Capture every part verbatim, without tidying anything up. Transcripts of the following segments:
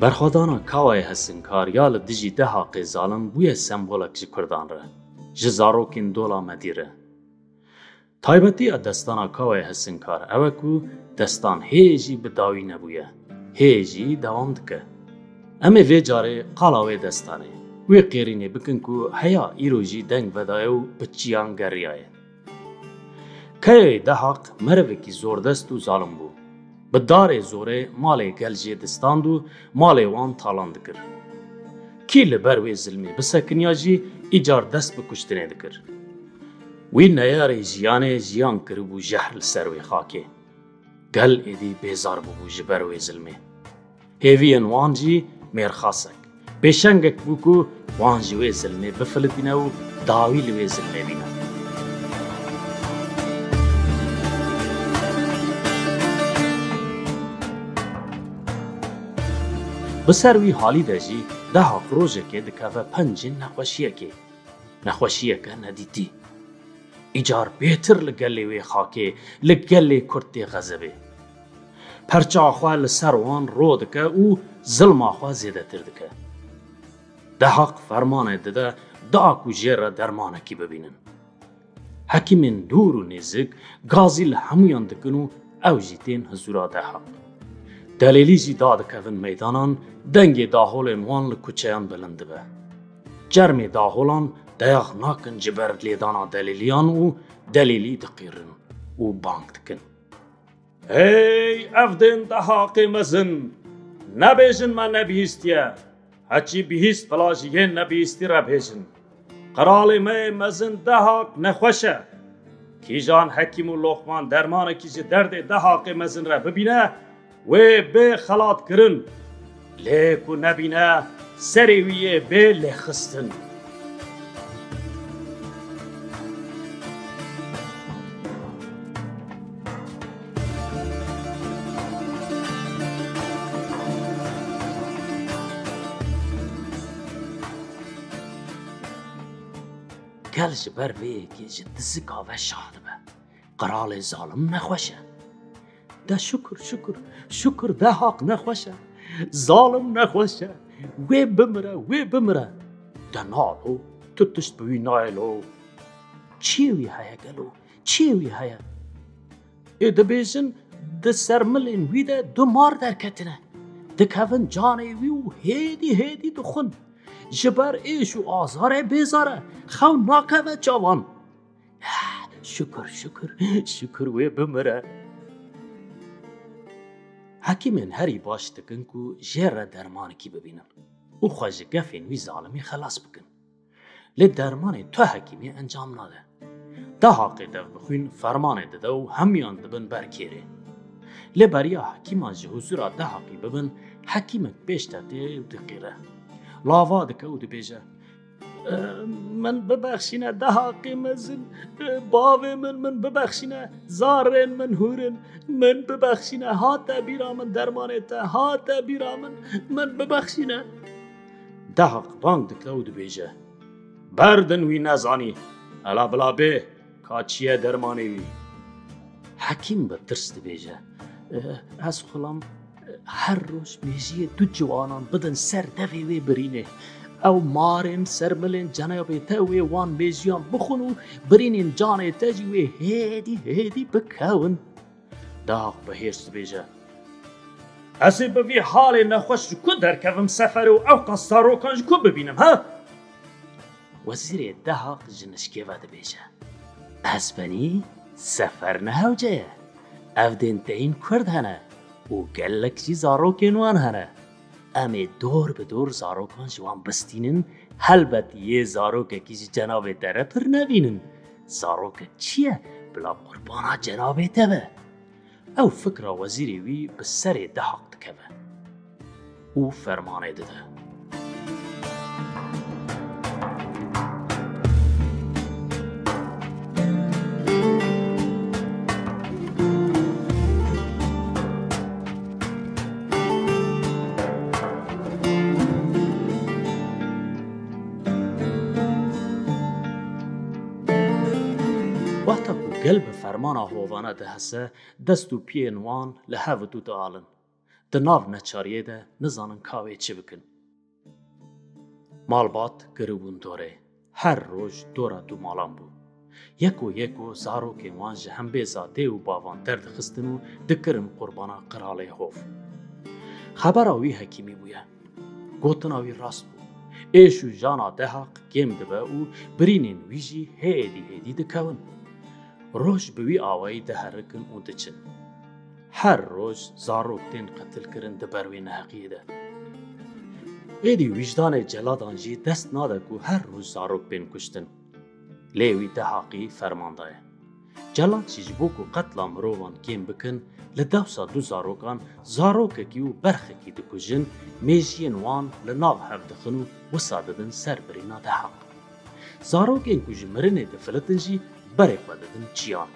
Berxwedana Kawayê Hesinkar ya li dijî Dehaqê zalim bûye sembolek ji Kurdan re, ji zarokên dola Medî re. Taybetiya destana Kawayê Hesinkar ew e ku destan hê jî bi dawî nebûye, hê jî dewam dike. Em ê vê carê qala wê destanê, wê qêrînê bikin ku heya îro jî deng vedaye û bi çiyan geriyaye. Keyeyê Dehaq merivekî zordest û zalim bû. Bi darê zorê malê gel jê distand û malê wan talan dikir. Kî li ber wê zilmê bisekiniya jî îcar dest bi kuştinê dikir. Wî neyarê jiyanê jiyan kiribû jehr li ser wê xakê. Gel êdî bêzar bûbû ji ber wê zilmê. Hêviyên wan jî mêrxasek, pêşengek bû ku wan ji wê zilmê bifilitîne û dawî li wê zilmê bîne. Bi ser wî halî de jî Dehaq rojekê dikeve pencên nexweşiyekê. Nexweşiyeke nedîtî. Îcar bêtir li gelê wê xakê, li gelê Kurd tê xezebê. Perça xwe li ser wan ro dike û zilma xwe zêdetir dike. Dehaq fermanê dide da ku jê re dermanekî bibînin. Hekîmên dûr û nêzik gazî li hemûyan dikin û ew jî tên hizûra Dehaq. Delêlî jî dadikevin meydanan, dengê daholên wan li kuçeyan bilind dibe. Çermê daholan deyax nakin ji ber lêdana delêliyan û delêlî diqîrin û bang dikin. Hey, ev dên Dehaqê mezin! Nebêjin me nebihîstiye. Heçî bihîst bila ji yên nebihîstî re bêjin. Qiralê me yê mezin Dehaq nexweş e. Kîjan hekîm û loqman dermanekî ji derdê Dehaqê mezin re bibîne, wê bê xelatkirin. Lê ku nebîne, serê wî yê bê lêxistin. Gel ji ber vê yekê ji dizika ve şah dibe. Qiralê zalim nexweş e. De şukur, şukur, şukur Dehaq nexweş e. Zalim nexweş e. Wê bimire, wê bimire. De na lo, tu tişt bi wî nayê lo. Çiyê wî heye gelo? Çiyê wî heye? Ê dibêjin, di sermilên wî de du mar derketine. Dikevin canê wî û hêdî hêdî dixwin. Ji ber êş û azarê bêzar e. Xew nakeve çavan. Şukur, şukur, şukur wê bimire. Hekîmên herî baş dikin ku jê re dermanekî bibînin û xwe ji gefên wî zalimî xelas bikin. Lê dermanê tu hekîmî encam nade. Dehaqê dev bi xwîn fermanê dide û hemiyan dibin ber kêrê. Lê beriya hekîman ji huzûra Dehaqî bibin, hekîmek pêş teqê û diqîre. Lava dike û dibêje, Min bibexşîne Dehaqê mezin, bavê min, min bibexşîne, zarên min hûr in, min bibexşîne, hate bîra min dermanê te, hate bîra min, min bibexşîne. Dehaq bang dike û dibêje, Berdin wî nezanî, hela bila bê, ka çi ye dermanê wî. Hekîm bi tirs dibêje, Ez xulam, her roj mêjiyê du ciwanan bidin ser devê wê birînê. Ew marên sermilên cenabê te wê wan mêjiyan bixwin û birînên canê te jî wê hêdî hêdî bikewin. Dehaq bi hêrs dibêje, Ez ê bi vî halê nexweş ji ku derkevim seferê û ew qas zarokan ji ku bibînim, ha? Wezîrê Dehaq ji nişkê ve dibêje, Ez benî sefer ne hewce ye. Ev dên teyîn Kurd hene û gelek jî zarokên wan hene. Em ê dor bi dor zarokan ji wan bistînin, helbet yê zarokekî ji cenabê te re pir nebînin. Zarokek çi ye bila qurbana cenabê te be? Ew fikra wezîrê wî bi serê Dehaq dikeve û fermanê dide. Wexta ku gel bi fermana hovane dihese, dest û piyên wan li hev û dû dialin. Di nav neçariyê de nizanin ka wê çi bikin. Malbat kiribûn dorê. Her roj dora dûmalan bû. Yeko yeko zarokên wan ji hembêza dê û bavan derdixistin û dikirin qurbana qiralê hov. Xebera wî hekîmî bûye. Gotina wî rast bû. Êş û jana Dehaq kêm dibe û birînên wî jî hêdî hêdî dikewin. Roj bi wî awayî diherikin û diçin. Her roj zarok tên qetilkirin di ber wê neheqiyê de. Êdî wijdanê celadan jî dest nade ku her roj zarok bên kuştin. Lê wî Dehaqî ferman daye. Celad jî ji bo ku qetla mirovan kêm bikin, li dewsa du zarokan zarokekî û berxekî dikujin, mêjiyên wan li nav hev dixin û wisa didin ser birîna Dehaq. Zarokên ku ji mirinê difilitin jî berê xwe didin çiyan.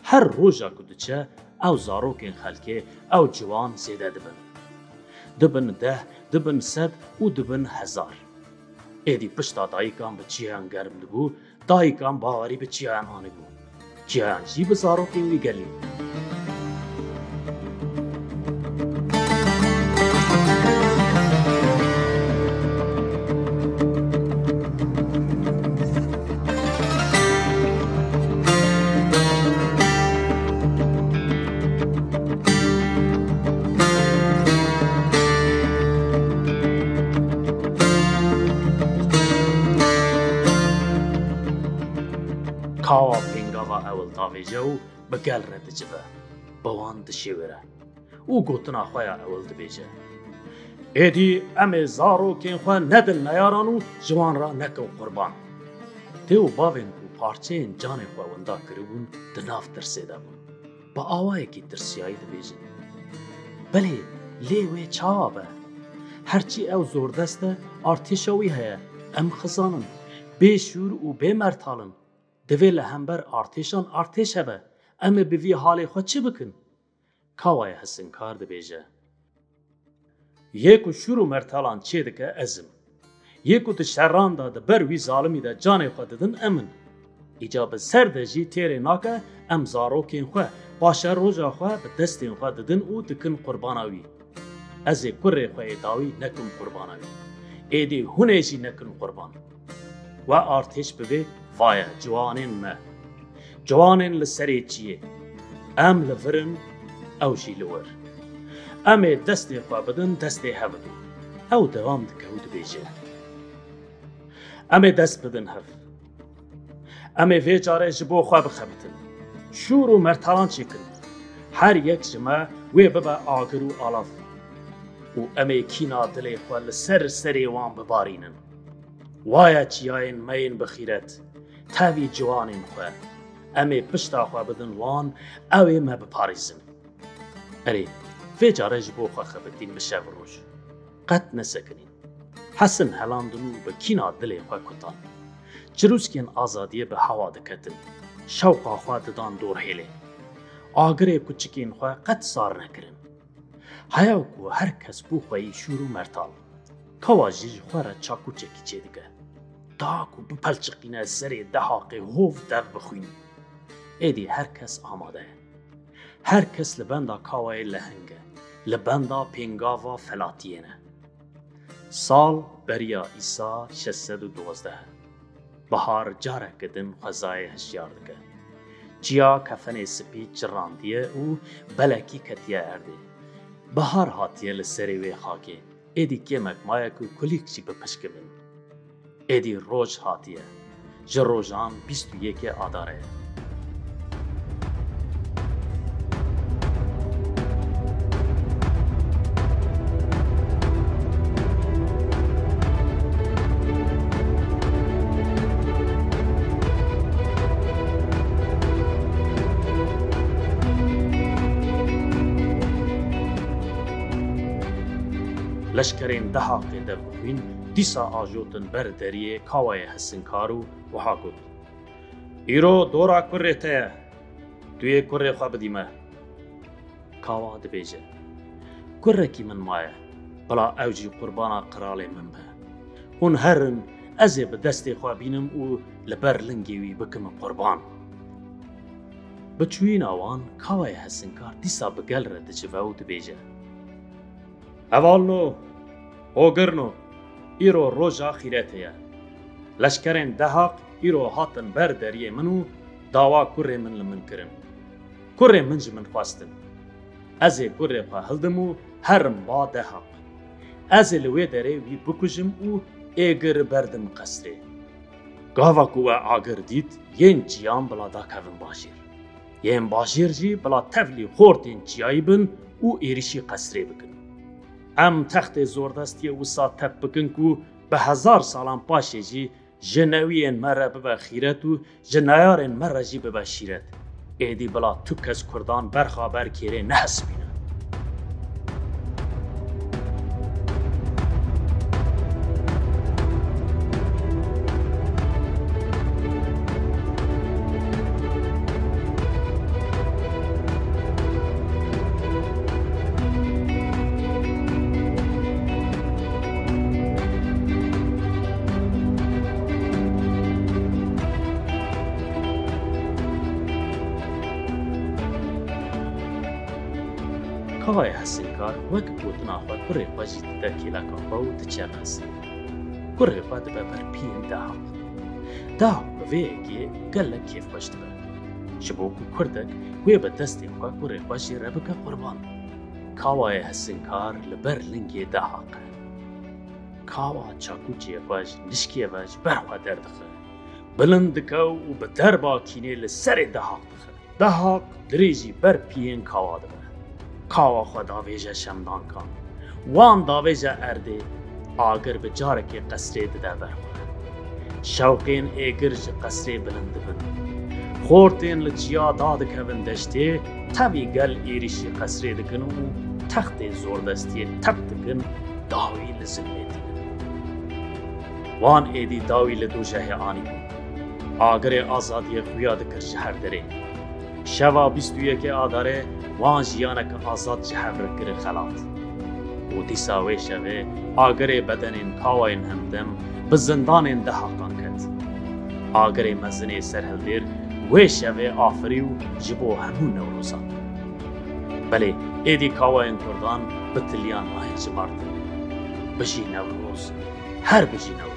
Her roja ku diçe, ew zarokên xelkê, ew ciwan zêde dibin. Dibin deh, dibin sed û dibin hezar. Êdî pişta dayikan bi çiyayan germ dibû, dayikan bawerî bi çiyayan anîbû. Çiyayan jî bi zarokên wî gelî. Kawa pêngava ewil davêje û bi gel re dicive, bi wan dişêwire û gotina xwe ya ewil dibêje. Êdî em ê zarokên xwe nedin neyaran û ji wan re nekin qurban. Dê û bavên ku parçeyên canê xwe winda kiribûn, di nav tirsê de bûn. Bi awayekî tirsiyayî dibêjin. Belê, lê wê çawa be? Herçî ew zordest e, artêşa wî heye, em xizanin, bê şûr û bê mertal in. Divê li hember artêşan artêş hebe. Em ê bi vî halê xwe çi bikin? Kawayê hesinkar dibêje. Yê ku şûr û mertalan çêdike ez im. Yê ku di şeran de di ber wî zalimî de canê xwe didin em in. Îca bi ser de jî têrê nake em zarokên xwe, paşeroja xwe bi destên xwe didin û dikin qurbana wî. Ez ê kurê xwe yê dawî nekim qurbana wî. Êdî hûn ê jî nekin qurban. We artêş bivê, vaye ciwanên me. Ciwanên li serê çiyê. Em li vir in, ew jî li wir. Em ê destê xwe bidin destê hev. Ew dewam dike û dibêje. Em ê dest bidin hev. Em ê vê carê ji bo xwe bixebitin. Şûr û mertalan çêkin. Her yek ji me wê bibe agir û alav. Û em ê kîna dilê xwe li ser serê wan bibarînin. Waya çiyayên me yên bi xîret, tevî ciwanên xwe. Em ê pişta xwe bidin wan, ew ê me biparêzin. Erê, vê carê ji bo xwe xebitîn bi şev û roj. Qet nesekinîn. Hesin helandin û bi kîna dilê xwe kutan. Çirûskên azadiyê bi hewa diketin. Şewqa xwe didan dorhêlê. Agirê kuçikên xwe qet sar nekirin. Heya ku her kes bo xwe yî şûr û mertal. Kawa jî ji xwe re çakûçekî çêdike. Da ku bipelçiqîne serê Dehaqê hov dev bixwînî. Êdî her kes amade ye. Her kes li benda kawayê leheng e, li benda pêngava felatiyê ne. Sal beriya îsa şeş sed û duwazdeh e. Bihar careke din xwezayê hişyar dike. Çiya kefenê spî çirandiye û belekî ketiye erdê. Bihar hatiye li serê wê xakê. Êdî kêmek maye ku kulîlk jî bipişkivin. Êdî roj hatiye. Ji rojan bîst û yekê Adarê ye. Leşkerên Dehaqê dev bixwîn, dîsa ajotin ber deriyê Kawayê Hesinkar û wiha got, Îro dora kurê te ye. Tu yê kurê xwe bidî me. Kawa dibêje, Kurekî min maye, bila ew jî qurbana qiralê min be. Hûn herin, ez ê bi destê xwe bînim û li ber lingê wî bikim qurban. Bi çûyîna wan, Kawayê Hesinkar dîsa bi gel re dicive û dibêje, Hevalno, hogirno, îro roja xîretê ye. Leşkerên Dehaq îro hatin ber deriyê min û dawa kurê min li min kirin. Kurê min ji min xwestin. Ez ê kurê xwe hildim û herim ba Dehaq. Ez ê li wê derê wî bikujim û êgir berdim qesrê. Gava ku we agir dît, yên çiyan bila dakevin bajêr. Yên bajêr jî bila tevlî xortên çiyayî bin û êrîşî qesrê bikin. Em textê zordestiyê wisa tep bikin ku bi hezar salan paşê jî ji newiyên me re bibe xîret û ji neyarên me re jî bibe şîret. Êdî bila tu kes kurdan berxa ber kêrê nehesibîne. Kawayê Hesinkar wek gotina xwe kurê xwe jî dide kêleka xwe û diçe qesrê. Kurê xwe dibe ber piyên Dehaq. Dehaq bi vê yekê gelek kêfxweş dibe. Ji bo ku kurdek wê bi destê xwe kurê xwe jê re bike qurban. Kawayê Hesinkar li ber lingê Dehaq e. Kawa çakûçê xwe ji nişkê ve ji ber xwe derdixe. Bilind dike û bi derba kînê li serê Dehaq dixe. Dehaq dirêjî ber piyên Kawa dibe. Kawa xwe davêje şemdankan. Wan davêje erdê, agir bi carekê qesrê dide ber xwe. Şewqên êgir ji qesrê bilind dibin. Xortên li çiya dadikevin deştê, tevî gel êrîşî qesrê dikin û textê zordestiyê tep dikin, dawî li zilmê tînin. Wan êdî dawî li dojehê anîbûn. Agirê azadiyê xuya dikir ji her derê. Şeva bîst û yekê Adarê wan jiyaneke azad ji hev re kirin xelat. Û dîsa wê şevê agirê bedenên Kawayên Hemdem bi zindanên Dehaqan ket. Agirê mezinê Serhildêr wê şevê afirî û ji bo hemû Newrozan. Belê, êdî Kawayên Kurdan bi tiliyan nayên jimartin. Bijî Newroz, her bijî Newroz.